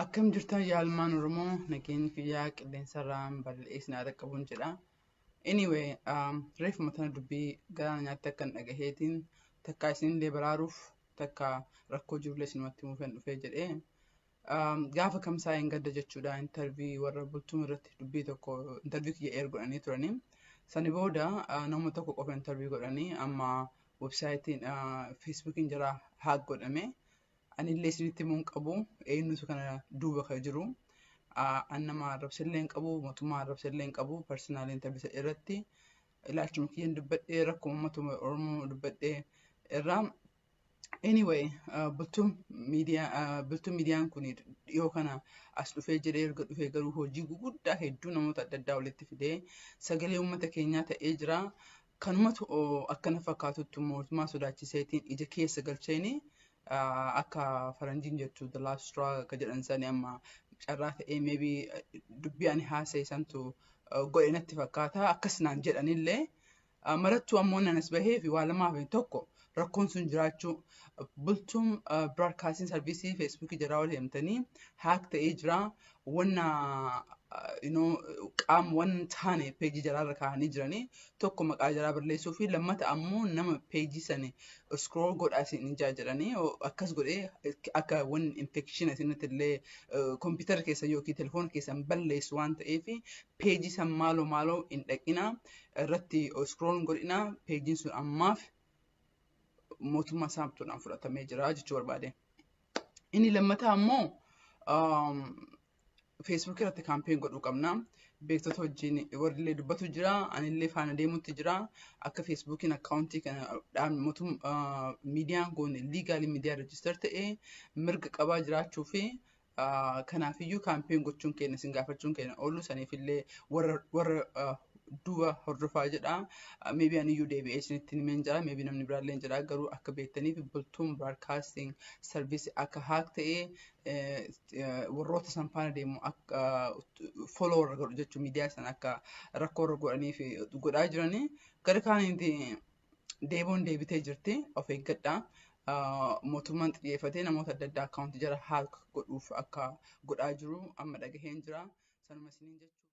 Akkam jirtan yaalmaan Oromoo nageenyi kiyyaa qilleensarraan bal'ee isin haa dhaqqabuun jedha. Anyway, reefuma tana dubbii galaana nyaatti akkan dhagaheetiin takka isinillee baraaruuf takka rakkoo jirullee isinumatti himuuf hin dhufee jedhee. Gaafa kamsaa hin gadda jechuudha interview warra bultuun irratti dubbii tokko interview kiyya eer godhanii turanii. Sani booda nama tokko qofa interview godhanii amma websaayitiin feesbuukiin jara hack godhame. Anillee isinitti himuu hin qabu eenyutu kana duuba kan jiru. An nama arrabsillee hin qabu, mootummaa arrabsillee hin qabu, personal interview irratti ilaalchuma kiyyaan dubbadhee, rakkoo uummata Oromoo dubbadhee irraa. Anyway, bultuun miidiyaan kun dhiyoo kana as dhufee jedhee, erga dhufee garuu hojii guguddaa hedduu namoota adda addaa walitti fidee sagalee uummata keenyaa ta'ee jira. Kanumatu akkana fakkaatutti mootummaa sodaachiseetiin ija keessa galcheeni, akka faranjiin jettu "the last straw" akka jedhan sani, amma carraa ta'ee maybe dubbii ani haasa'e santu godhe natti fakkaata, akkas naan jedhanillee. Marattuu ammoo nan as bahee fi waa lamaaf: tokko, rakkoon sun jiraachuu, bultuun broadcasting service feesbuukii jalaa ol deemtanii hack ta'ee jira, wanna qaama waan taane peejii jalaarra kaa'anii jiranii, tokko maqaa jalaa balleessuu fi lammata ammoo nama peejii sani scroll godhaa isin ijaa jedhanii akkas godhee akka wanni infection isinitti illee kompiitara keessa yookiin telefoona keessan balleessu waan ta'eef, peejii san maaloo maaloo hin dhaqinaa, irratti scroll godhinaa, peejiin sun ammaaf mootummaa saamtuudhaan fudhatamee jira jechuu barbaade. Inni lammataa ammoo Facebook irratti campaign godhuu qabna. Beektota wajjin warri illee dubbatu jira. Anillee faana deemutti jira. Akka Facebookiin akkaawuntii kana mootum miidiyaan kun legally miidiyaa register ta'ee mirga qabaa jiraachuu fi kanaafiyyuu campaign gochuun keenya isin gaafachuun keenya oolu saniifillee warra duuba hordofaa jedha. Maybe aniyyuu deebi'ee isinitti himeen jira. Maybe namni biraallee jira. Garuu akka beektaniif bultuun broadcasting service akka hack ta'ee warroota san faana deemu akka follow warra godhu jechuun miidiyaa sana akka rakkoo irra godhaniif godhaa jiranii. Gara kaanitti deeboon deebitee jirti, of eeggadhaa. Mootummaan xiyyeeffatee namoota adda addaa akkaawuntii jara hack godhuuf akka godhaa jiru amma dhagaheen jira. Sanuma isiniin jechuudha.